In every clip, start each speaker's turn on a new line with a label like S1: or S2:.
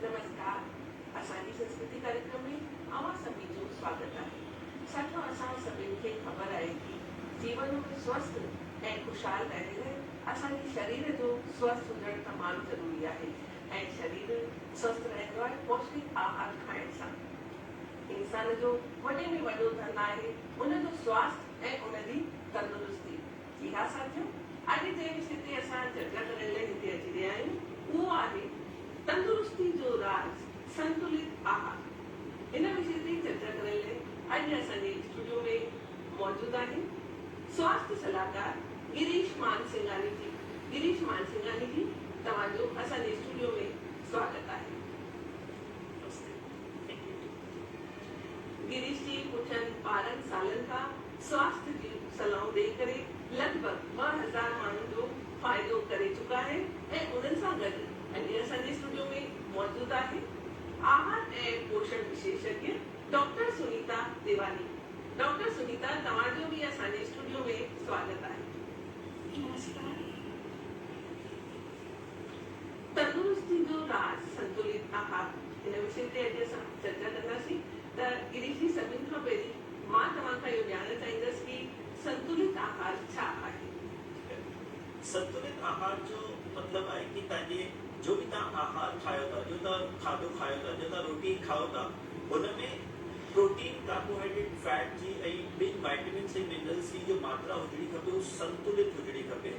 S1: نمسڪار اسان جي سنسڪرتي ڪاريڪرم ۾ اوهان سڀني جو سواگت آهي. ساٿيو اسان سڀن کي خبر آهي ڪي جيون ۾ سوسٿ ۽ خوشحال رهڻ لاء اسان جي شرير جو سوسٿ هجڻ تمام ضروري آهي ۽ شرير سوسٿ رهندو آهي پوشٽڪ آهار کائڻ سان. انسان جو وڏي ۾ وڏو ڌن آهي ان جو سواسٿ ۽ ان جي تندرستي. جي ها ساٿيو اڄ جنهن وشي تي اسان چرچا ڪرڻ لاء هتي اچي رهيا آهيون اهو آهي تندرستي جو راز سنتلت آهار. ان وشي تي چرچا ڪرڻ لاء اڄ اسان جي اسٽوڊيو ۾ موجود آهن سواسٿ صلاحڪار گريش مانسنگهاني جي. گريش مانسنگهاني جي توهان جو اسان جي اسٽوڊيو ۾ سواگت آهي.
S2: نمستي.
S1: گريش جي پٺين 12 سالن کان سواسٿ جون صلاحون ڏئي ڪري لڳ ڀڳ 2000 ماڻهن جو فائدو ڪري چڪا آهن ۽ انهن سان گڏ اڄ اسان جي اسٽوڊيو ۾ موجود آهي آهار ۽ پوشڻ وشيشگيه ڊاڪٽر سنيتا ديواني. ڊاڪٽر سنيتا توهان جو به اسان جي اسٽوڊيو ۾ سواگت آهي.
S3: نمسڪار.
S1: تندرستي جو راز سنتلت آهار هن وشي تي اڄ اسان چرچا ڪنداسين ته گريش جي سڀن کان پهرين مان توهان کان اهو ڄاڻڻ چاهيندس ڪي سنتلت آهار ڇا آهي؟
S2: سنتلت آهار جو مطلب آهي ڪي توهان جي جو به توهان آهار کايو ٿا جو توهان کاڌو کايو ٿا جو توهان روٽي کائو ٿا ان ۾ پروٽين ڪاربوهائيڊريٽ فيٽ جي ۽ ٻين وائٽمنس ۽ منرلس جي جو ماترا هجڻي کپي هو سنتلت هجڻي کپي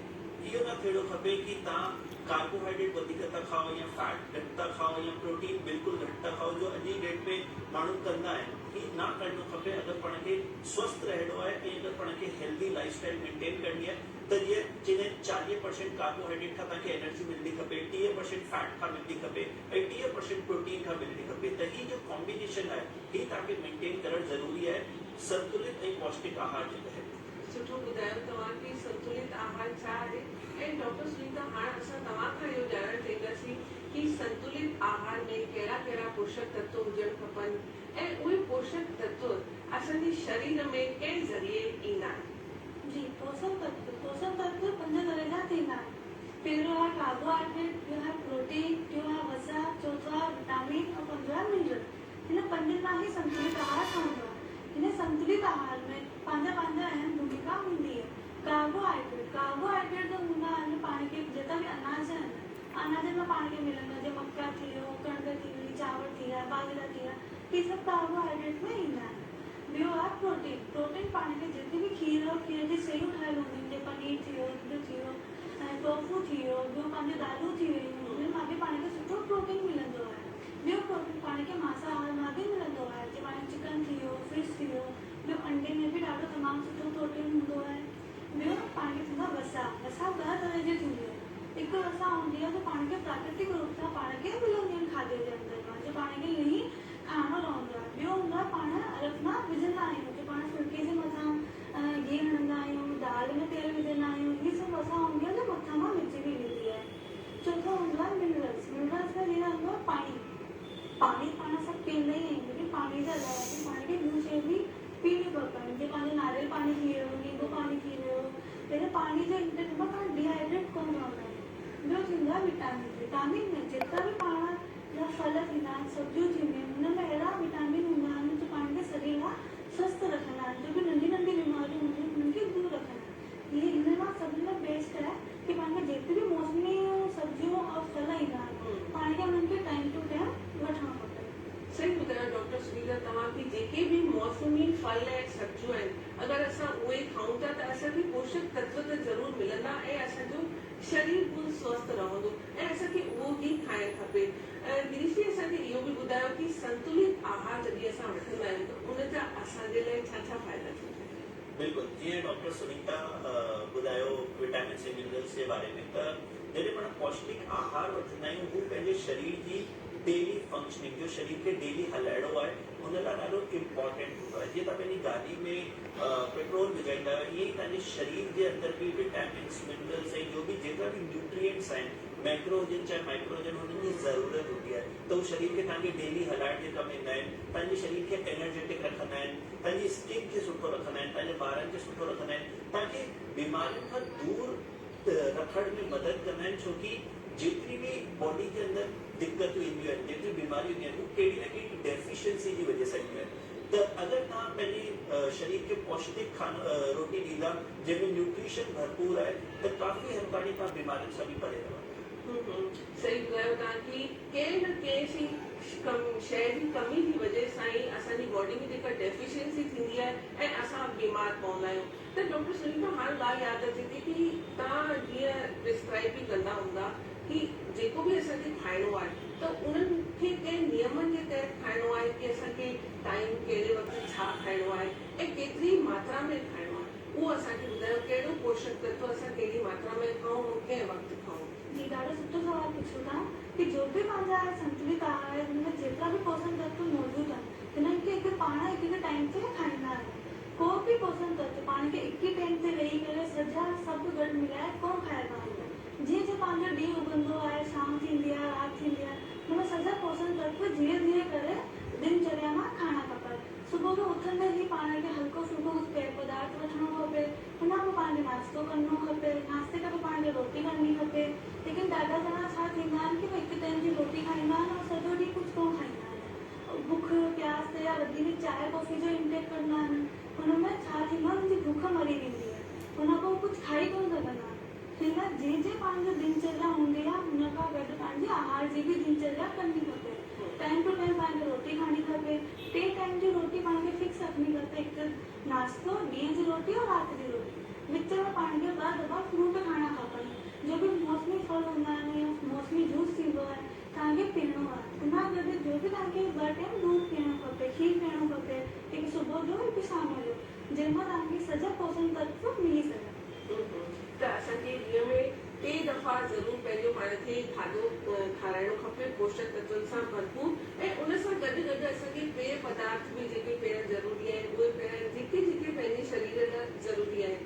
S2: اهو نه ٿيڻو کپي ڪي توهان ڪاربوهائيڊريٽ وڌيڪ ٿا کائو يا فيٽ گهٽ ٿا کائو يا پروٽين بلڪل گهٽ ٿا کائو جو اڄ جي ڊيٽ ۾ ماڻهو ڪندا آهن هي نه ڪرڻو کپي اگر پاڻ کي سوسٿ رهڻو آهي ۽ اگر پاڻ کي هيلدي لائف اسٽائل مينٽين ڪرڻي آهي ته جيئن چيندا آهن 40 پرسينٽ ڪاربوهائيڊريٽ کان توهان کي انرجي ملڻي کپي 30 پرسينٽ فيٽ کان ملڻي کپي ۽ 30 پرسينٽ پروٽين کان ملڻي کپي ته هي جو ڪامبينيشن آهي هي توهان کي مينٽين ڪرڻ ضروري آهي سنتلت ۽ پوشٽڪ آهار جي تحت.
S1: سٺو ٻڌايو توهان ڪي سنتلت آهار ڇا آهي ۽ ڊاڪٽر سنيتا هاڻ اسان توهان کان اهو ڄاڻڻ چاهينداسين ڪي سنتلت آهار ۾ ڪهڙا ڪهڙا پوشڪ تتو هجڻ کپن ۽ اهي پوشڪ تتو اسان جي شرير ۾ ڪنهن ذريعي ايندا آهن.
S3: جي پوشڪ تتو، پوشڪ تتو پنج طرح جا ٿيندا آهن. پهريون آهي ڪاربوهائيڊريٽ، ٻيو آهي پروٽين، ٽيون آهي وسا، چوٿون آهي وٽامن ۽ پنجون آهي منرل. هن پنجن مان ئي سنتلت آهار ٺهندو آهي. هن سنتلت آهار ۾ پنهنجا پنهنجا اهم ڀوميڪا هوندي آهي. ڪاربوهائيڊريٽ، ڪاربوهائيڊريٽ جو هوندا آهن پاڻ کي جيترا به اناج آهن، اناجن مان پاڻ کي ملندو آهي جيئن مڪا ٿي ويو، ڪڻڪ ٿي وئي، چانور ٿي ويا، ٻاجهرا ٿي ويا، هي سڀ ڪاربوهائيڊريٽ ۾ ايندا آهن. ٻيو آهي پروٽين، پروٽين پاڻ کي جيتري به کير اور کير جي شيون ٺاهيل هونديون آهن جيئن پنير ٿي ويو، ڏڌ ٿي ويو ۽ ٽوفو ٿي ويو، ٻيو پنهنجون دالون ٿي ويون، انهن مان به پاڻ کي سٺو پروٽين ملندو آهي. ٻيو پروٽين پاڻ کي مانسا آهار مان به ملندو آهي جيئن پاڻ چڪن ٿي ويو، فش ٿي ويو، ٻيو انڊي ۾ به ڏاڍو تمام سٺو پروٽين هوندو آهي. ٻيو پاڻ کي ٿيندو آهي وسا، وسا ٻه طرح جي ٿيندي آهي. هڪ وسا هوندي آهي جو پاڻ کي پراڪرتڪ روپ سان پاڻ کي ملنديون آهن کاڌي جي اندر مان جو پاڻ کي لهي کائڻو رهندو آهي. ٻيو هوندو آهي پاڻ الڳ مان وجهندا آهيون جو پاڻ ڦلڪي جي مٿان گيهه هڻندا آهيون، دال ۾ تيل وجهندا آهيون، هي سڀ وسا هوندي آهي جو مٿان مان وجهي به ويندي آهي. چوٿون هوندو آهي منرلز، منرلز ۾ جيئن هوندو آهي پاڻي، پاڻي پاڻ سڀ پيئندا ئي آهيون ليڪن پاڻي جي علاوه به پاڻ کي ٻيون شيون به پيئڻيون کپن جيئن پنهنجو ناريل پاڻي ٿي ويو، نيمبو پاڻي ٿي ويو جنهن پاڻي جو انٽيڪ هوندو آهي پاڻ ڊي هائيڊريٽ ڪونه رهندا آهيون. ٻيو ٿيندو آهي وٽامن، وٽامن ۾ جيترا به پاڻ جا ڦل ٿيندا آهن، سبزيون ٿينديون آهن انهن ۾ اهڙا وٽامن هوندا آهن جو پاڻ کي شرير لاء سوسٿ رکندا آهن، جو به ننڍي ننڍي بيماريون هونديون آهن انهن کي دور رکندا آهن. هي هن مان سڀني ۾ بيسٽ آهي ڪي پاڻ کي جيتري به موسمي سبزيون اور ڦل ايندا آهن پاڻ کي انهن کي ٽائيم ٽو ٽائيم وٺڻ کپي.
S1: صحيح ٻڌايو ڊاڪٽر سنيتا توهان ڪي جيڪي به موسمي ڦل ۽ سبزيون آهن اگر اسان اهي کائون ٿا ته اسان کي پوشڪ تتو ته ضرور ملندا ۽ اسان جو شرير به سوسٿ رهندو ۽ اسان کي اهو ئي کائڻ کپي گريش جي اسان کي اهو به ٻڌايو ڪي سنتلت آهار جڏهن اسان وٺندا آهيون ته ان جا اسان جي لاء ڇا ڇا فائدا ٿيندا آهن.
S2: بلڪل جيئن ڊاڪٽر سنيتا ٻڌايو وٽامنس ۽ منرلس جي باري ۾ ته جڏهن پاڻ پوشٽڪ آهار وٺندا آهيون هو پنهنجي شرير جي ڊيلي فنڪشننگ جو شرير کي ڊيلي هلائڻو آهي ان لاء ڏاڍو امپارٽنٽ هوندو آهي جيئن توهان پنهنجي گاڏي ۾ پيٽرول وجهائيندا آهيو ائين ئي توهان جي شرير جي اندر به وٽامنس منرلس ۽ جو به جيترا به نيوٽرينٽس آهن ميڪرو هجن چاهي مائڪرو هجن انهن جي ضرورت هوندي آهي ته هو شرير کي توهان کي ڊيلي هلائڻ جي ڪم ايندا آهن توهان جي شرير کي انرجيٽڪ رکندا آهن توهان جي اسڪن کي سٺو رکندا آهن، توهان جي وارن کي سٺو رکندا آهن، توهان کي بيمارين کان دور رکڻ ۾ مدد ڪندا آهن ڇو ڪي جيتري به باڊي جي اندر دقتون اينديون آهن، جيتريون بيماريون اينديون آهن، هو ڪهڙي نه ڪهڙي ڊيفيشنسي جي وجه سان اينديون آهن. ته اگر توهان پنهنجي شرير کي پوشٽڪ کانو روٽي ڏيندا جنهن ۾ نيوٽريشن ڀرپور آهي ته ڪافي حد تاڻي توهان بيمارين سان به پري رهندا.
S1: صحيح ٻڌايو توهان ڪي ڪنهن نه ڪنهن شي ڪم شيء جي ڪمي جي وجه سان ئي اسان جي باڊي ۾ جيڪا ڊيفيشنسي ٿيندي آهي ۽ اسان بيمار پوندا آهيون ته ڊاڪٽر سنيتا هاڻ ڳالهه ياد اچي ٿي ڪي توهان جيئن پرسڪرائب به ڪندا هوندا ڪي جيڪو به اسان کي کائڻو آهي ته انهن کي ڪنهن نيمن جي تحت کائڻو آهي ڪي اسان کي ٽائيم ڪهڙي وقت ڇا کائڻو آهي ۽ ڪيتري ماترا ۾ کائڻو آهي اهو اسان کي ٻڌايو ڪهڙو پوشڪ تتو اسان ڪهڙي ماترا ۾ کائون ۽ ڪنهن وقت کائون.
S3: جي ڏاڍو سٺو سوال پڇيو ٿا ڪي جو به پنهنجا سنتلت آهار آهي ان ۾ جيترا به پوشڻ تتو موجود آهن انهن کي هڪ پاڻ هڪ هڪ ٽائيم تي کائيندا آهيون ڪو به پوشڻ تتو پاڻ کي هڪ ئي ٽائيم تي ويهي ڪري سڄا سڀ گڏ ملائي ڪونه کائبا آهن جيئن جيئن پنهنجو ڏينهن اگندو آهي شام ٿيندي آهي رات ٿيندي آهي ان ۾ سڄا پوشڻ تتو ڌيري ڌيري ڪري دنچريا مان کائڻا کپن صبح جو اٿندي ئي پاڻ کي هلڪو ڦلڪو ڪجهه پي پدارٿ وٺڻو کپي ان کان پوء پاڻ کي ناشتو ڪرڻو کپي، ناشتي کان پوء پاڻ کي روٽي ڪرڻي کپي، ليڪن ڏاڍا ڄڻا ڇا ٿيندا آهن ڪي هڪ ٽائيم جي روٽي کائيندا آهن ۽ سڄو ڏينهن ڪجهه ڪونه کائيندا آهن، بک پياس تي يا وڌيڪ چانهه ڪافي جو انٽيڪ ڪندا آهن، ان ۾ ڇا ٿيندو آهي انهن جي بک مري ويندي آهي، ان کان پوء ڪجهه کائي ڪونه سگهندا آهن، هن جنهن جنهن پاڻ جو دنچريا هوندي آهي ان کان گڏ پنهنجي آهار جي به دنچريا ڪرڻي کپي، ٽائيم ٽو ٽائيم پاڻ کي روٽي کائڻي کپي، ٽي ٽائيم جي روٽي پاڻ کي فڪس رکڻي کپي، هڪ ناشتو، ڏينهن جي روٽي ۽ رات جي روٽي. وچ ۾ پاڻ کي ٻه دفعا فروٽ کائڻا کپن. جو به موسمي ڦل هوندا آهن يا موسمي جوس ٿيندو آهي توهان کي پيئڻو آهي. ان کان گڏ جو به توهان کي ٻه ٽيم دوڌ پيئڻو کپي، کير پيئڻو کپي، هڪ صبح جو هڪ شام جو، جنهن مان توهان کي سڄا پوشڻ تتو ملي سگهن.
S1: ته اسان کي ڏينهن ۾ ٽي دفعا ضرور پنهنجو پاڻ کي کاڌو کارائڻو کپي پوشڪ تتون سان ڀرپور ۽ ان سان گڏ گڏ اسان کي پيء پدارٿ به جيڪي پيئڻ ضروري آهن اهي پيئڻ جيڪي جيڪي پنهنجي شرير لاء ضروري آهن.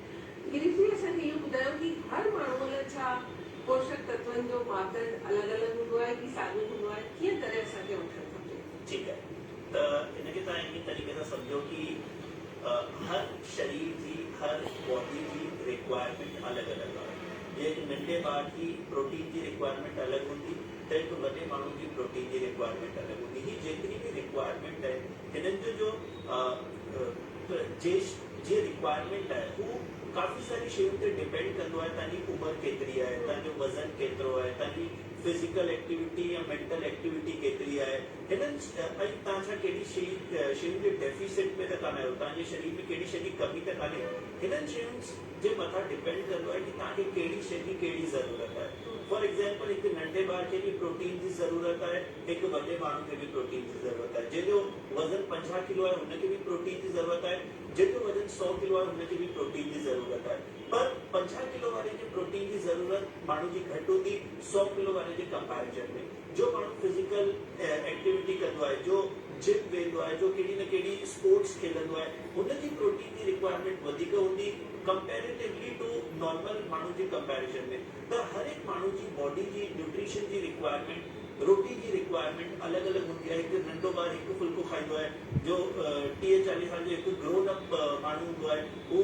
S1: گريش جي اسان کي اهو ٻڌايو ڪي هر ماڻهو لاء ڇا پوشڪ تتون جو ماپدنڊ الڳ الڳ هوندو آهي ڪي ساڳيو هوندو آهي ڪيئن طرح اسان کي وٺڻ کپي؟
S2: ٺيڪ آهي ته ان کي توهان انهي طريقي سان سمجهو ڪي هر شرير جي هر باڊي جي ريڪوائرمينٽ الڳ الڳ آهي جيئن هڪ ننڍي ٻار جي پروٽين جي ريڪوائرمينٽ الڳ هوندي ته هڪ وڏي ماڻهو جي پروٽين جي ريڪوائرمينٽ الڳ هوندي هي جيتري به ريڪوائرمينٽ آهي هنن جو جو جي ريڪوائرمينٽ آهي هو ڪافي ساري شين تي ڊپينڊ ڪندو آهي تنهنجي عمر ڪيتري آهي تنهنجو وزن ڪيترو آهي تنهنجي فزيڪل ايڪٽيوٽي يا مينٽل ايڪٽيوٽي ڪيتري آهي هنن ۽ توهان ڇا ڪهڙي شيء شين جي ڊيفيسٽ ۾ ته ڪانه آهيو، توهان جي شرير ۾ ڪهڙي شيء جي ڪمي ته ڪانهي، هنن شين جي مٿان ڊپينڊ ڪندو آهي ڪي توهان کي ڪهڙي شيء جي ڪهڙي ضرورت آهي. فار ايگزامپل هڪ ننڍي ٻار کي به پروٽين جي ضرورت آهي، هڪ وڏي ماڻهو کي به پروٽين جي ضرورت آهي. جنهن جو وزن 50 ڪلو آهي هن کي به پروٽين جي ضرورت آهي، جنهن جو وزن 100 ڪلو آهي هن کي به پروٽين جي ضرورت آهي. پر 50 ڪلو واري جي پروٽين جي ضرورت ماڻهو جي گهٽ هوندي 100 ڪلو واري جي ڪمپيريزن ۾. جو ماڻهو فزيڪل ايڪٽيوٽي ڪندو آهي، جو جم ويندو آهي، جو ڪهڙي نه ڪهڙي اسپورٽس کيلندو آهي، هن جي پروٽين جي رڪوائرمينٽ وڌيڪ هوندي ڪمپيريٽولي ٽو نارمل ماڻهو جي ڪمپيريزن ۾. ته هر هڪ ماڻهو جي باڊي جي نيوٽريشن جي رڪوائرمينٽ، روٽي جي رڪوائرمينٽ الڳ الڳ هوندي آهي. هڪ ننڍو ٻار هڪ ڦلڪو کائيندو آهي، جو ٽيهه چاليهه سال جو هڪ گرون اپ ماڻهو هوندو آهي، هو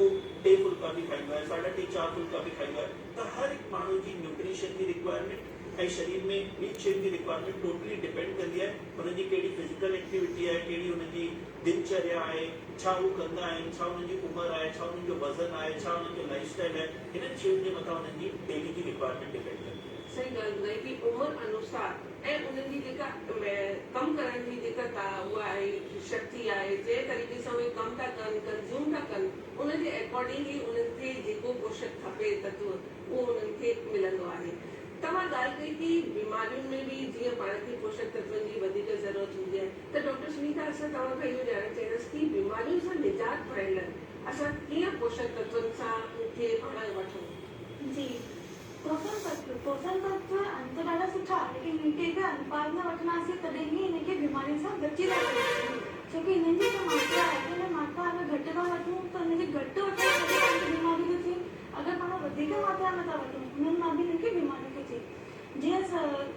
S2: ٽي ڦلڪا به کائيندو آهي، ساڍا ٽي چار ڦلڪا به کائيندو آهي. ته هر هڪ ماڻهو جي نيوٽريشن جي رڪوائرمينٽ ۽ شرير ۾ ٻين شين جي رڪوائرمينٽ ٽوٽلي ڊپينڊ ڪندي آهي هن جي ڪهڙي فزيڪل ايڪٽيوٽي آهي ڪهڙي هن جي دنچريا آهي ڇا هو ڪندا آهن ڇا هنن جي عمر آهي ڇا هنن جو وزن آهي ڇا هنن جو لائف اسٽائل آهي هنن شين جي مٿان هنن جي ڊيلي جي رڪوائرمينٽ ڊپينڊ ڪندي آهي.
S1: صحيح ڳالهه ٻڌائي ڪي عمر انوسار ۽ انهن جي جيڪا ڪم ڪرڻ جي جيڪا اها آهي شڪتي آهي جنهن طريقي سان اهي ڪم ٿا ڪن ڪنزيوم ٿا ڪن ان جي اڪارڊنگ ئي انهن کي جيڪو پوشڪ کپي تتو اهو انهن کي ملندو آهي. توهان ڳالهه ڪئي ڪي بيمارين ۾ به جيئن پاڻ کي پوشڪ تتون جي وڌيڪ ضرورت هوندي آهي ته ڊاڪٽر سنيتا اسان توهان کان اهو ڄاڻڻ چاهينداسين ڪي بيمارين سان نجات پائڻ لاء اسان ڪيئن پوشڪ تتون سان کي پاڻ وٺون؟
S3: جي پوشڻ تتو، پوشڻ تتو آهن ته ڏاڍا سٺا ليڪن هن کي هڪ انوپات ۾ وٺنداسين تڏهن ئي هن کي بيمارين سان بچي ٿا سگهون ڇو ڪي هنن جي هڪ ماترا آهي ته هن ماترا اگر گهٽ ٿا وٺون ته هن جي گهٽ وٺڻ ڪري پاڻ کي بيماريون ٿيون ٿين اگر پاڻ وڌيڪ ماترا ۾ ٿا وٺون انهن مان به هنن کي بيماريون ٿيون ٿين جيئن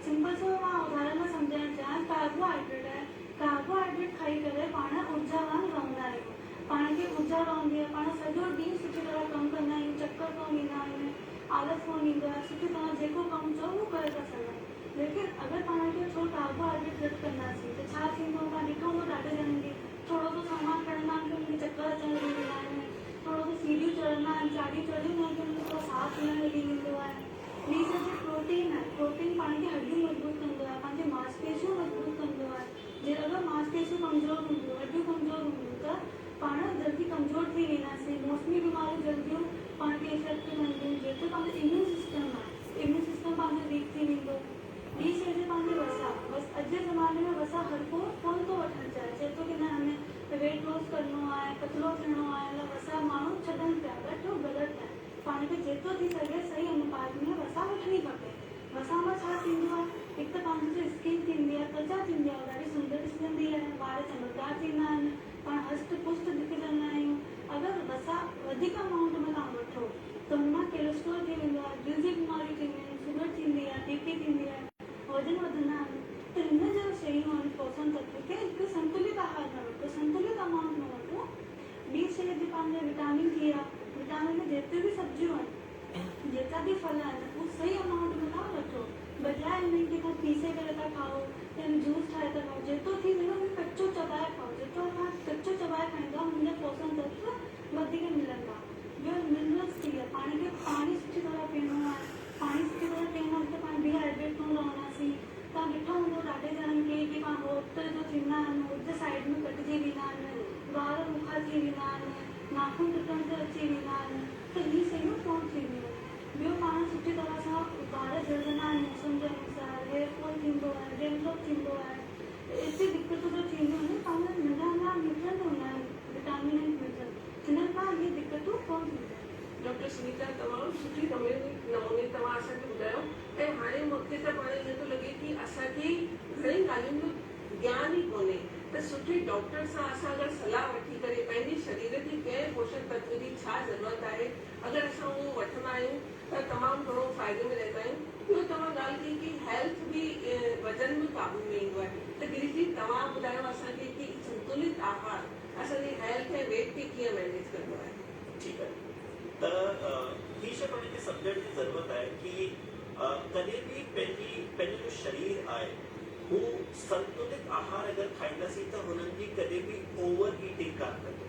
S3: سمپل سو مان اداهرڻ ۾ سمجهائڻ چاهيان ڪاربوهائيڊريٽ آهي ڪاربوهائيڊريٽ کائي ڪري پاڻ اورجاوان رهندا آهيون پاڻ کي اورجا رهندي آهي پاڻ سڄو ڏينهن سٺي طرح ڪم ڪندا آهيون چڪر ڪونه ايندا آهن آلس ڪونه ايندو آهي سٺي طرح جيڪو ڪم چئو اهو ڪري ٿا سگهون. ڪمزور هوندو، هڏيون ڪمزور هونديون ته پاڻ جلدي ڪمزور ٿي وينداسين، موسمي بيماريون جلديون پاڻ کي افيڪٽ ڪنديون، جيترو پنهنجو اميون سسٽم آهي اميون سسٽم پنهنجو ويڪ ٿي ويندو. ٻي شيء جي پنهنجي وسا، بس اڄ جي زماني ۾ وسا هر ڪو ڪونه ٿو وٺڻ چاهي، چئي ٿو ڪي نه همي ويٽ لوس ڪرڻو آهي، پتلو ٿيڻو آهي ان لاء وسا ماڻهو ڇڏن پيا بٽ اهو غلط آهي. پاڻ کي جيترو ٿي سگهي صحيح انوپات ۾ وسا وٺڻي کپي. وسا مان ڇا ٿيندو آهي هڪ ته پنهنجي جو اسڪن ٿيندي آهي توچا ٿيندي آهي اها ڏاڍي سندر ڏسجندي آهي، وار چمڪدار ٿيندا آهن، پاڻ هشٽ پشٽ ڏکجندا آهيون. اگر وسا وڌيڪ امائونٽ ۾ توهان وٺو ته ان مان ڪيلسٽرول ٿي ويندو آهي، دل جي بيماريون ٿينديون آهن، شگر ٿيندي آهي، بي پي ٿيندي آهي، وزن وڌندا آهن ته هن جهڙيون شيون آهن پوشڻ تتو کي هڪ سنتلت آهار ۾ وٺو، سنتلت امائونٽ ۾ وٺو. ٻي شيء جي پنهنجا وٽامن ٿي ويا، وٽامن ۾ جيتريون به سبزيون آهن، جيترا به ڦل آهن اهي صحيح امائونٽ ۾ توهان وٺو، بجاء انهن کي توهان پيسي ڪري ٿا کائو يا جوس ٺاهي ٿا کائو، جيترو ٿي سگهي ان کي ڪچو چٻائي کائو، جيترو توهان ڪچو چٻائي کائيندا انهن جا پوشڻ تتو وڌيڪ ملندا. ٻيو منرلز ٿي ويا، پاڻ کي پاڻي سٺي طرح پيئڻو آهي، پاڻي سٺي طرح پيئنداسين ته پاڻ ڊي هائيڊريٽ ڪونه رهنداسين. توهان ڏٺو هوندو ڏاڍي ڄڻن کي ڪي پاڻ هوت جو ٿيندا آهن، هوت جي سائيڊ ۾ ڪٽجي ويندا آهن، وار رکا ٿي ويندا آهن، ناخن ٽٽڻ تي اچي ويندا آهن ته هي شيون ڪونه ٿينديون آهن. ٻيو پاڻ سٺي طرح سان وار جهڙندا آهن موسم جي انوسار، هيئر فال ٿيندو آهي، ڊينڊرف ٿيندو آهي ته ايتري دقتون جو ٿينديون آهن پاڻ ننڍا ننڍا نيوٽرنٽ هوندا آهن وٽامن ۽ منرل هنن مان اهي دقتون ڪونه ٿينديون آهن.
S1: ڊاڪٽر سنيتا تمام سٺي نموني توهان اسان کي ٻڌايو ۽ هاڻي مون کي ته پاڻ ائين ٿو لڳي ڪي اسان کي گهڻين ڳالهين جو گيان ئي ڪونهي ته سٺي ڊاڪٽر سان اسان اگر صلاح وٺي ڪري پنهنجي شرير کي ڪنهن پوشڻ تتو جي ڇا ضرورت آهي اگر اسان اهو وٺندا آهيون ته تمام گهڻو فائدي ۾ رهندا آهيون ٻيو توهان ڳالهه ڪئي ڪي هيلٿ به وزن به قابو ۾ ايندو آهي ته گريش جي توهان ٻڌايو اسان کي ڪي سنتلت آهار اسان جي هيلٿ ۽ ويٽ کي ڪيئن مينيج ڪندو آهي.
S2: ٺيڪ آهي ته هي شيء پاڻ کي سمجهڻ جي ضرورت آهي ڪي ڪڏهن به پنهنجي پنهنجو جو شرير آهي هو سنتلت آهار اگر کائينداسين ته هنن جي ڪڏهن به اوور ايٽنگ ڪانه ڪندو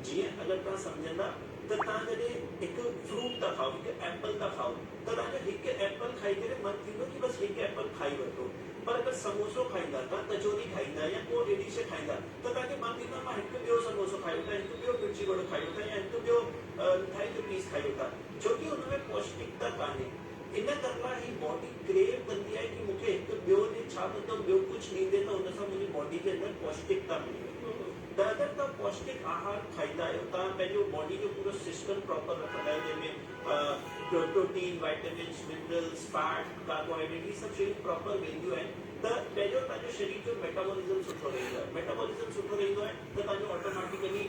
S2: جيئن اگر توهان سمجهندا ته توهان جڏهن هڪ فروٽ ٿا کائو هڪ ايپل ٿا کائو ته توهان جو هڪ ايپل کائي ڪري من ٿيندو ڪي بس هڪ ايپل کائي ورتو پر اگر سموسو کائيندا توهان ڪچوري کائيندا يا ڪو اهڙي شيء کائيندا ته توهان کي من ٿيندو مان هڪ ٻيو سموسو کائي وٺان هڪ ٻيو مرچي وڙو کائي وٺان يا هڪ ٻيو مٺائي جو پيس کائي وٺان ڇو ڪي ان ۾ پوشٽڪتا ڪانهي ان ڪر لاء هي باڊي ڪريو ڪندي آهي ڪي مون کي هڪ ٻيو ڏي ڇا ته ٻيو ڪجهه ڏيندي ته ان سان منهنجي باڊي جي اندر پوشٽڪتا ملي وڃي ته اگر توهان پوشٽڪ آهار کائيندا آهيو توهان پنهنجو باڊي جو پورو سسٽم پراپر رکندا آهيو جنهن ۾ protein vitamins minerals fat carbohydrate هي سڀ شيون پراپر وينديون آهن ته پهريون توهان جو شرير جو ميٽابولزم سٺو رهندو آهي ميٽابولزم سٺو رهندو آهي ته توهان جو آٽوميٽيڪلي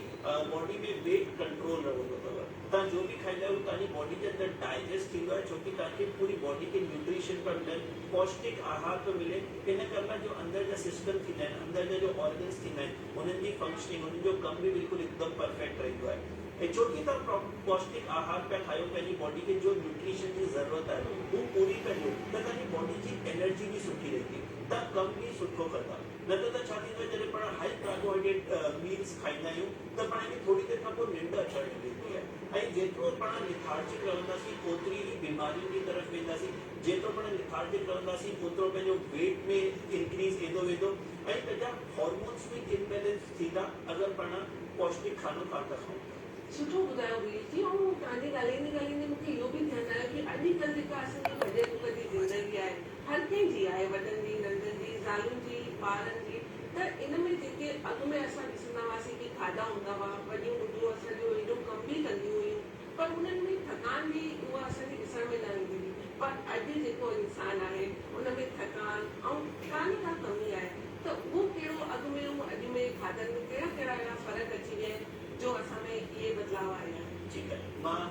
S2: باڊي ۾ ويٽ ڪنٽرول رهندو اٿو توهان جو به کائيندا آهيو توهان جي باڊي جي اندر ڊائجسٽ ٿيندو آهي ڇو ڪي توهان کي پوري باڊي کي نيوٽريشن پيا ملن پوشٽڪ آهار پيو ملي ان ڪري لاء جو اندر جا سسٽم ٿيندا آهن اندر جا جو آرگنس ٿيندا آهن انهن جي فنڪشننگ انهن جو ڪم به بلڪل هڪدم پرفيڪٽ رهندو آهي ۽ ڇو ڪي توهان پوشٽڪ آهار پيا کايو پنهنجي باڊي کي جو نيوٽريشن جي ضرورت آهي هو پوري پيا ڏيو ته توهان جي باڊي جي انرجي به سٺي رهندي توهان ڪم به سٺو ڪندا نه ته ته ڇا ٿيندو آهي جڏهن پاڻ هائي ڪاربوهائيڊريٽ ميلز کائيندا آهيون ته پاڻ کي ٿوري دير کان پوء ننڊ اچڻ لڳي ويندي آهي ۽ جيترو پاڻ لٿارجڪ رهنداسين اوتري ئي بيمارين جي طرف وينداسين جيترو پاڻ لٿارجڪ رهنداسين اوترو پنهنجو ويٽ ۾ انڪريز ايندو ويندو ۽ پنهنجا هارمونز به امبيلنس ٿيندا اگر پاڻ پوشٽڪ کانو ڪانه ٿا کائون ته.
S1: سٺو ٻڌايو گريش جي ۽ توهان جي ڳالهائيندي ڳالهائيندي مون کي اهو به ڌيان آيو ڪي اڄ ڪلهه جيڪا اسان جي ڀڄ ڊڪ جي زندگي آهي هر ڪنهن جي آهي وڏن جي ننڍن جي زالن جي ٻارن جي ته ان ۾ جيڪي اڳ ۾ اسان ڏسندا هئاسين ڪي کاڌا هوندا هئا وڏيون ٻڍيون اسان جو ايڏو ڪم به ڪنديون هيون پر انهن ۾ ٿڪان به اها اسان کي ڏسڻ ۾ نه ايندي هئي پر اڄ جيڪو انسان آهي ان ۾ ٿڪان ۽ ڪا نه ڪا ڪمي آهي ته اهو ڪهڙو اڳ ۾ ۽ اڄ ۾ کاڌن ۾ ڪهڙا ڪهڙا اهڙا فرق اچي ويا آهن جو اسان ۾ اهي بدلاء آيا آهن.
S2: ٺيڪ آهي مان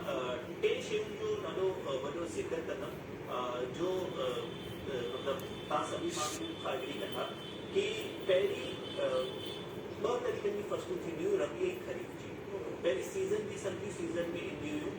S2: ٽي شين جو ڏاڍو وڏو ذڪر ڪندم جو مطلب توهان سڀئي ماڻهو مون کان ايگري ڪندا ڪي پهرين ٻه طريقن جون فصلون ٿينديون هيون ربيع ۽ خريف جي پهرين سيزن جي سبزي سيزن ۾ اينديون هيون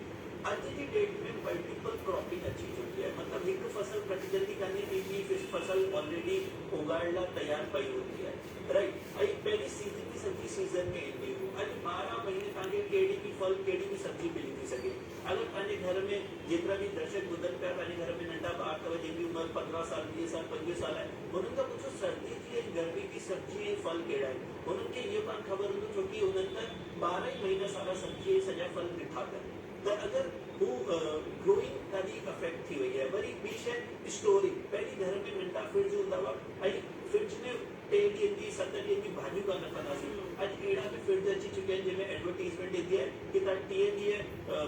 S2: اڄ جي ڊيٽ ۾ ملٽيپل ڪراپنگ اچي چڪي آهي مطلب هڪ فصل ڪٽجندي ڪانهي ٻي ٻي فصل آلريڊي اگائڻ لاء تيار پئي هوندي آهي رائيٽ ۽ پهرين سيزن جي سبزي سيزن ۾ ايندي هيون اڄ 12 مهيني توهان کي ڪهڙي به ڦل ڪهڙي به سبزي ملي ٿي سگهي اگر توهان جي گهر ۾ جيترا به درشڪ ٻڌن پيا توهان جي گهر ۾ ننڍا ٻار اٿو جنهن جي عمر 15 سال 20 سال 25 سال آهي انهن کان پڇو سردي جي ۽ گرمي جي سبزي ۽ ڦل ڪهڙا آهن. هنن کي اهو ڪانه خبر هوندو ڇو ڪي هنن ته 12 ئي مهينا سارا سبزي ۽ سڄا ڦل ڏٺا اٿن ته اگر هو گروئنگ ڏاڍي افيڪٽ ٿي وئي آهي. وري ٻي شيء اسٽورنگ، پهرين گهر ۾ ننڍا فرج هوندا هئا ۽ فرج ۾ ٽي ڏينهن جي ست ڏينهن جي ڀاڄيون ڪانه رکنداسين. اڄ اهڙا به فرج اچي چڪيا آهن جنهن ۾ ايڊورٽيزمينٽ ايندي آهي ڪي توهان 30 ڏينهن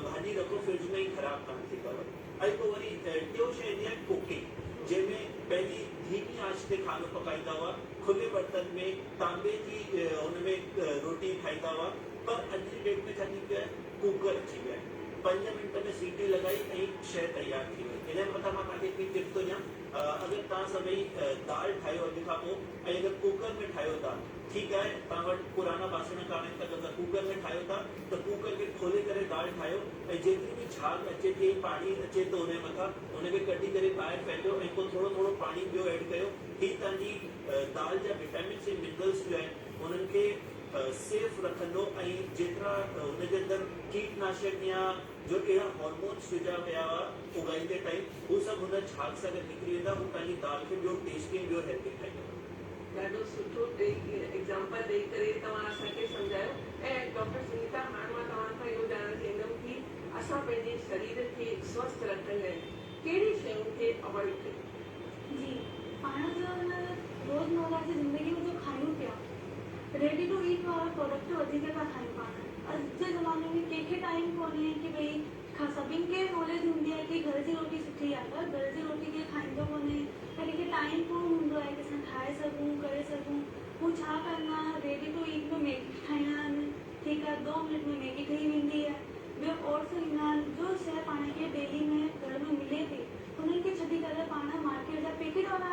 S2: ڀاڄي رکو فرج ۾ ۽ خراب ڪانه ٿيندو. ۽ پوء وري ٽيون شيء ايندي آهي ڪوڪنگ جنهن ۾ پهرين ڌيمي آنچ تي کانو پڪائيندا هئا، کلي برتن ۾ تانبي جي ان ۾ روٽي ٺاهيندا هئا پر اڄ جي ڊيٽ ۾ ڇا ٿي پيو آهي ڪوڪر اچي ويا آهن 5 منٽ ۾ سيٽي لڳائي ۽ شيء تيار ٿي وئي. ان جي مٿان مان توهان کي هڪڙي ٽپ ٿو ڏيان اگر توهان سڀئي دال ٺاهيو اڄ کان پوء ۽ اگر ڪوڪر ۾ ٺاهيو ٿا ٺيڪ آهي توهان وٽ پرانا باسڻ ڪانه آهن ته اگر توهان ڪوڪر ۾ ٺاهيو ٿا ته ڪوڪر کي کولي ڪري دال ٺاهيو ۽ جيتري به جهاڳ اچي ٿي ۽ پاڻي اچي ٿو ان جي مٿان ان کي ڪڍي ڪري ٻاهر ڦهليو ۽ پوء ٿورو ٿورو پاڻي ٻيو ايڊ ڪيو هي توهان جي دال جا وٽامنس ۽ منرلس جو آهن انهن کي سيف رکندو ۽ جيترا ان جي اندر ڪيٽ ناشڪ يا جو اهڙا هارمونس وجها ويا هئا اڳائيندي ٽائيم هو سڀ هن جهاڳ سان گڏ نڪري ويندا هو پنهنجي دال کي ٻيو ٽيسٽي ۽ ٻيو هيلدي ٺاهيندو.
S1: ڏاڍو سٺو ايگزامپل ڏئي ڪري توهان اسان کي سمجهايو ۽ ڊاڪٽر سنيتا هاڻ مان توهان کان اهو ڄاڻڻ چاهيندم ڪي اسان پنهنجي شرير کي سوسٿ رکڻ لاء ڪهڙي شين کي اوائڊ ڪيون.
S3: جي پاڻ جو هن روزمره جي زندگي ۾ جو کايون پيا ريڊي ٽو ايٽ وارا پراڊڪٽ وڌيڪ ٿا کايون پاڻ اڄ جي زماني ۾ ڪنهن کي ٽائيم ڪونهي ڪي ڀئي سڀني کي ناليج هوندي آهي ڪي گهر جي روٽي سٺي آهي پر گهر جي روٽي ڪير کائيندو ڪونهي يا ڪنهن کي ٽائيم ڪونه هوندو آهي ڪي اسان ٺاهي سگهون ڪري سگهون هو ڇا ڪندا ريڊي ٽو ايٽ ۾ ميگي ٺاهيندا آهن ٺيڪ آهي دو منٽ ۾ ميگي ٺهي ويندي آهي ٻيو اوٽس ايندا آهن جو شيء پاڻ کي ڊيلي ۾ گهر ۾ ملي ٿي انهن کي ڇڏي ڪري پاڻ مارڪيٽ جا پيڪيٽ وارا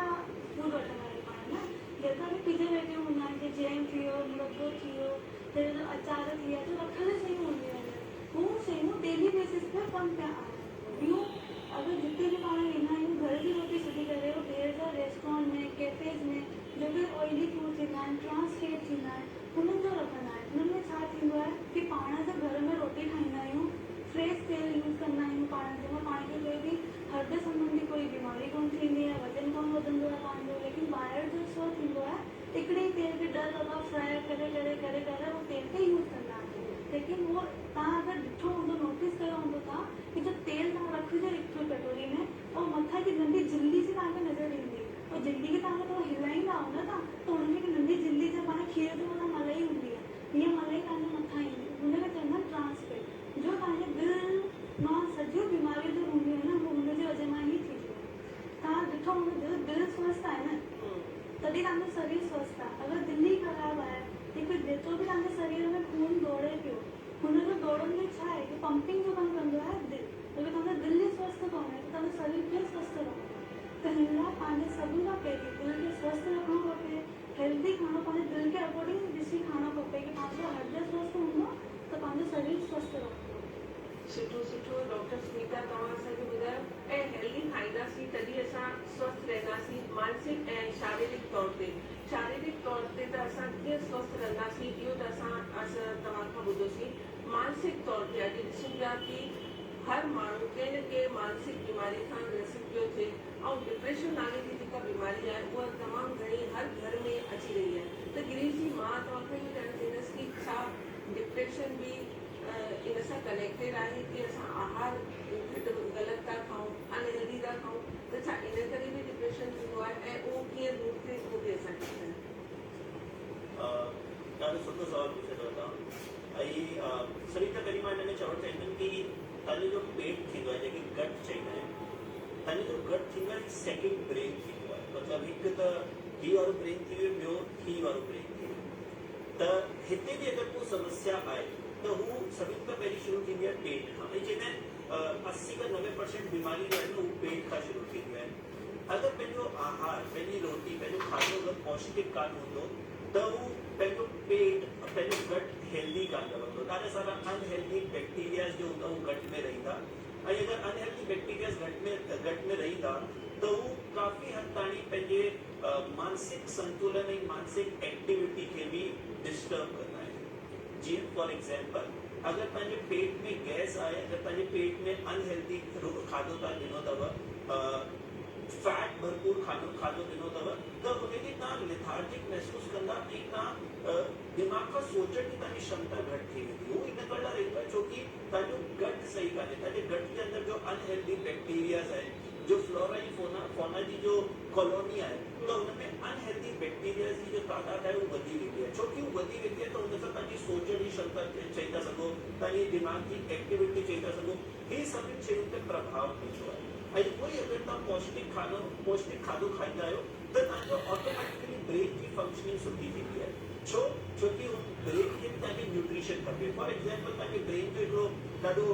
S3: فوڊ وٺندا آهيون پاڻ نه جيترا به پرزرويٽو هوندا آهن جيئن جيم ٿي ويو مربو ٿي ويو تيل جو اچار ٿي ويا جو رکيل شيون هونديون آهن هو شيون ڊيلي بيسس تي ڪم پيا آڻن ٻيون اگر جتي به پاڻ ويندا آهيون گهر جي روٽي ڇڏي ڪري هو ٻاهر جا ريسٽورنٽ ۾ ڪيفيز ۾ جو به آئلي فوڊ ٿيندا آهن ٽرانس فيٽ ٿيندا آهن هنن جو رکندا آهن هنن ۾ ڇا ٿيندو آهي ڪي پاڻ جو گهر ۾ روٽي ٺاهيندا آهيون فريش تيل يوز ڪندا آهيون پاڻ جنهن مان پاڻ کي ڪوئي به هردي سنبنڌي ڪوئي بيماري ڪونه ٿيندي آهي وزن ڪونه وڌندو آهي پاڻ جو ليڪن ٻاهر جو ڇا ٿيندو آهي هڪڙي ئي تيل کي 10 دفعا فرائي ڪري ڪري ڪري ڪري اهو تيل کي يوز ڪندا آهن ليڪن اهو توهان اگر ڏٺو هوندو نوٽيس ڪيو هوندو توهان ڪي جو تيل توهان رکجو هڪ ڪٽوري ۾ اهو مٿان هڪ ننڍي جلدي سي توهان کي نظر ايندي اهو جلدي کي توهان کي ٿورو هلائيندا آهيو نه توهان ته هن ۾ هڪ ننڍي جلدي جيئن پاڻ کير جي مٿان ملائي هوندي آهي هيء ملائي توهان جي مٿان ايندي هن کي چوندا آهن ٽرانس فيٽ جو توهان جي دل مان سڄيون بيماريون جو هونديون آهن نه اهو هن جي وجه مان ئي ٿينديون آهن. توهان ڏٺو هوندو جڏهن دل سوسٿ آهي نه تڏهن توهان جو سرير سوسٿ آهي اگر دل ئي خراب آهي هڪ جيترو به توهان جي سرير ۾ خون ڊوڙي پيو هن جو ڊوڙڻ جو ڇا آهي هڪ پمپنگ جو ڪم ڪندو آهي دل اگر توهان جو دل ئي سوسٿ ڪونهي ته توهان جو سرير ڪيئن سوسٿ رهندو ته هن لاء پنهنجي سڀن کان پهرين دل کي سوسٿ رکڻو کپي هيلدي کاڻو پنهنجي دل کي اڪارڊنگ ڏسي کاڻو کپي ڪي پنهنجو هردي سوسٿ هوندو ته پنهنجو شرير سوسٿ رهندو.
S1: سٺو سٺو ڊاڪٽر سنيتا توهان اسان کي ٻڌايو ۽ هيلدي کائينداسين تڏهن اسان سوسٿ رهنداسين مانسڪ ۽ شاريرڪ طور تي شاريرڪ طور تي ته اسان ڪيئن سوسٿ رهنداسين اهو ته اسان توهان کان ٻڌوسين مانسڪ طور تي اڄ ڏسون پيا ڪي هر ماڻهو ڪنهن نه ڪنهن مانسڪ بيماري کان گرست پيو ٿئي ۽ ڊپريشن نالي جي جيڪا بيماري آهي اها تمام گهڻي هر گهر ۾ اچي رهي آهي ته گريش جي مان توهان کان اهو ڄاڻڻ چاهيندس ڪي ڇا ڊپريشن به ان سان ڪنيڪٽيڊ آهي ڪي اسان آهار گهٽ غلط ٿا کائون ان هيلدي ٿا کائون ته ڇا ان ڪري به ڊپريشن ٿيندو آهي ۽ اهو ڪيئن دور ٿئي اهو به اسان کي ٻڌايو.
S2: ڏاڍو سٺو سوال پڇيو اٿو توهان ۽ سڀني کان پهرين مان هن ۾ چوڻ چاهيندم ڪي توهان جو جو پيٽ ٿيندو آهي جنهن کي گٽ چئيندا آهن توهان جو جو گٽ ٿيندو آهي سيڪنڊ برين ٿيندو آهي مطلب هڪ ته هي وارو برين ٿي ويو ٻيو هي وارو برين ٿي ويو ته هتي به اگر ڪو سمسيا آهي ته هو سڀني کان پهرين شروع ٿيندي آهي پيٽ کان ۽ چئيندا آهن 80 کان 90 پرسينٽ بيماريون جو آهن نه هو پيٽ کان شروع ٿينديون آهن اگر پنهنجو آهار پنهنجي روٽي پنهنجو کاڌو اگر پوشٽڪ ڪانه هوندو ته هو پنهنجو پيٽ پنهنجو گٽ هيلدي ڪانه رهندو ڏاڍا سارا ان هيلدي بيڪٽيرياز جو هوندا هو گٽ ۾ رهندا ۽ اگر ان هيلدي بيڪٽيرياز گٽ ۾ رهندا ته هو ڪافي حد تاڻي پنهنجي مانسڪ سنتولن ۽ مانسڪ ايڪٽيوٽي کي به ڊسٽرب ڪندا آهن. جيئن فار ايگزامپل اگر توهان جي پيٽ ۾ گئس آهي اگر توهان جي پيٽ ۾ ان هيلدي کاڌو توهان ڏنو اٿو فيٽ ڀرپور کاڌو کاڌو ڏنو اٿو ته ان کي توهان ليٿارجڪ محسوس ڪندا ۽ توهان دماغ کان سوچڻ جي توهان جي ڪشمتا گهٽ ٿي ويندي. هو ان ڪري لاء رهندو آهي ڇو ڪي توهان جو گٽ صحيح ڪانهي. توهان جي گٽ جي اندر جو ان هيلدي بيڪٽيرياز آهن، جو فلورا ۽ فونا فونا جي جو ڪالوني آهي ته ان ۾ ان هيلدي بيڪٽيرياز جي جو تعداد آهي هو وڌي ويندي آهي. ڇو ڪي هو وڌي ويندي آهي ته ان سان توهان جي سوچڻ جي ڪشمتا چئي ٿا سگهو، توهان جي دماغ جي ايڪٽيوٽي چئي ٿا سگهو، هي سڀني شين تي پرڀاء پوندو آهي. ۽ اهو ئي اگر توهان پوشٽڪ کانو پوشٽڪ کاڌو کائيندا آهيو ته توهان جو آٽوميٽيڪلي برين جي فنڪشننگ سٺي ٿيندي آهي. ڇو؟ ڇو ڪي ان برين کي به توهان کي نيوٽريشن کپي. فار ايگزامپل توهان جي برين جو هڪڙو ڏاڍو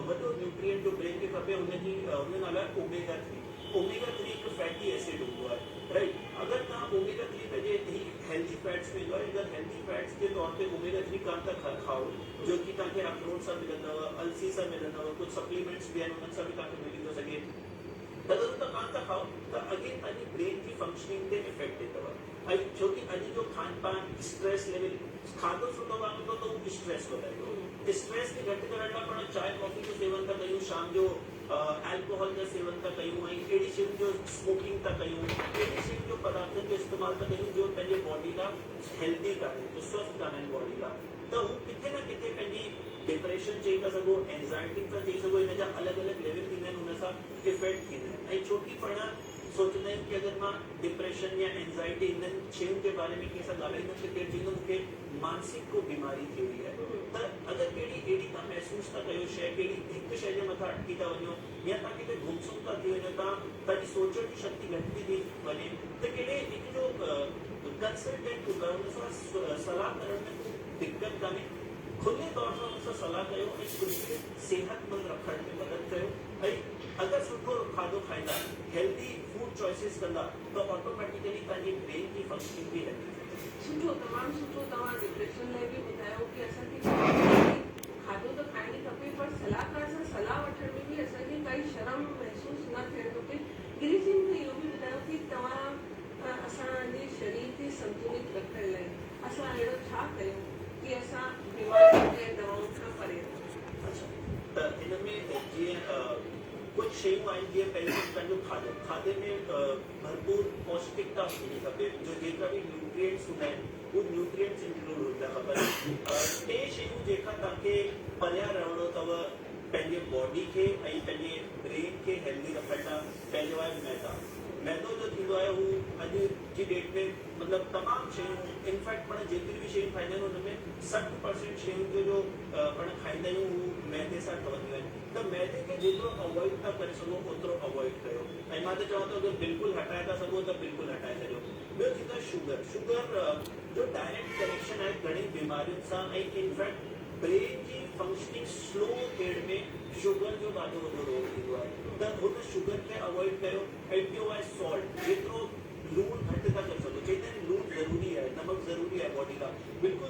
S2: وڏو نيوٽرينٽ جو برين کي کپي ان جي ان جو نالو آهي اوميگا ٿري. اوميگا ٿري هڪ فيٽي ايسڊ هوندو آهي رائيٽ. اگر توهان اوميگا ٿري پنهنجي هي هيلدي فيٽس ۾ ايندو آهي اگر هيلدي فيٽس جي طور تي اوميگا ٿري ڪانه ٿا کائو جو ڪي توهان کي اخروٽ سان ملندو، السي سان ملندو، ڪجهه سپليمينٽس به آهن انهن سان به توهان کي ملي ٿو سگهي ته اگر هو توهان ڪانه ٿا کائو ته اگين توهان جي برين جي فنڪشننگ تي افيڪٽ ڏيندو ۽ ڇو ڪي اڄ جو کان پان اسٽريس ليول کاڌو سٺو ڪانه هوندو ته هو اسٽريس وڌائيندو اسٽريس کي گهٽ ڪرڻ لاء پاڻ چانهه ڪافي جو سيون ٿا ڪيون شام جو الڪوهول جو سيون ٿا ڪيون ۽ اهڙي شين جو اسموڪنگ ٿا ڪيون اهڙي شين جو پدارٿن جو استعمال ٿا ڪيون جو پنهنجي باڊي لاء هيلدي ڪانهن جو سوسٿ ڪانهن باڊي لاء ته هو ڪٿي نه ڪٿي پنهنجي ڊپريشن چئي ٿا سگهو، اينزائٽي ٿا چئي سگهو، ان جا الڳ الڳ ليول ٿيندا آهن ان سان افيڪٽ ٿيندا آهن ۽ ڇو ڪي پاڻ سوچندا آهيون ڪي اگر مان ڊپريشن يا اينزائٽي انهن شين جي باري ۾ ڪنهن سان ڳالهائيندم ته ڪير چوندو مون کي مانسڪ ڪو بيماري ٿي وئي آهي ته اگر ڪهڙي اهڙي توهان محسوس ٿا ڪيو شيء ڪهڙي هڪ شيء جي مٿان اٽڪي ٿا وڃو يا توهان ڪٿي گم سم ٿا ٿي وڃو توهان پنهنجي سوچڻ جي شڪتي گهٽ ٿي ٿي وڃي ته ڪهڙي هڪ جو ڪنسلٽنٽ هوندو آهي ان سان صلاح ڪرڻ ۾ ڪو دقت ڪانهي کلي طور سان ان سان صلاح ڪيو ۽ خود کي صحتمند رکڻ ۾ مدد ڪيو ۽ اگر سٺو کاڌو کائيندا هيلدي فوڊ چوائسز ڪندا ته آٽوميٽيڪلي توهان جي برين جي فنڪشننگ به هيلدي ٿيندي.
S1: سٺو تمام سٺو توهان ڊپريشن لاء به ٻڌايو ڪي اسان کي هيلدي کاڌو ته کائڻ ئي کپي پر صلاحڪار سان صلاح وٺڻ ۾ به اسان کي ڪائي شرم محسوس نه ٿيڻ کپي گريش جي مون کي اهو به ٻڌايو ڪي توهان اسان جي شرير کي سنتولت رکڻ لاء اسان اهڙو ڇا ڪيون ڪي اسان بيمارين ۽ دوائن کان پري رهون.
S2: اڇا ته ان ۾ جيئن ڪجهه شيون آهن جيئن پهريون ته پنهنجو کاڌو کاڌي ۾ ڀرپور پوشٽڪتا هجڻي کپي جو جيترا به نيوٽرينٽس هوندا آهن هو نيوٽرينٽس انڪلوڊ هجڻا کپن ٽي شيون جنهن کان توهان کي پريان رهڻو اٿو پنهنجي باڊي کي ۽ پنهنجي برين کي هيلدي رکڻ لاء پهريون آهي ميدا ميدو جو ٿيندو آهي هو اڄ جي ڊيٽ ۾ مطلب تمام شيون انفيڪٽ پاڻ جيتريون به شيون کائيندا آهيون ان ۾ 60% شين جو جو پاڻ کائيندا آهيون هو ميدي سان ٺهنديون آهن ته ميدي کي جيترو اوائڊ ٿا ڪري سگهو اوترو اوائڊ ڪيو ۽ مان ته چوان ٿو اگر بلڪل هٽائي ٿا سگهو ته بلڪل هٽائي ڇڏيو ٻيو ٿيندو آهي شگر شگر جو ڊائريڪٽ ڪنيڪشن آهي گهڻي بيمارين سان ۽ انفيڪٽ برين جي فنڪشننگ سلو ٿيڻ ۾ شگر جو ڏاڍو وڏو رول ٿيندو آهي ته هن شگر کي اوائڊ ڪيو ۽ ٽيون آهي سالٽ جيترو لوڻ گهٽ ٿا ڪري سگهو چئيندا آهن لوڻ ضروري آهي نمڪ ضروري آهي باڊي لاء بلڪل.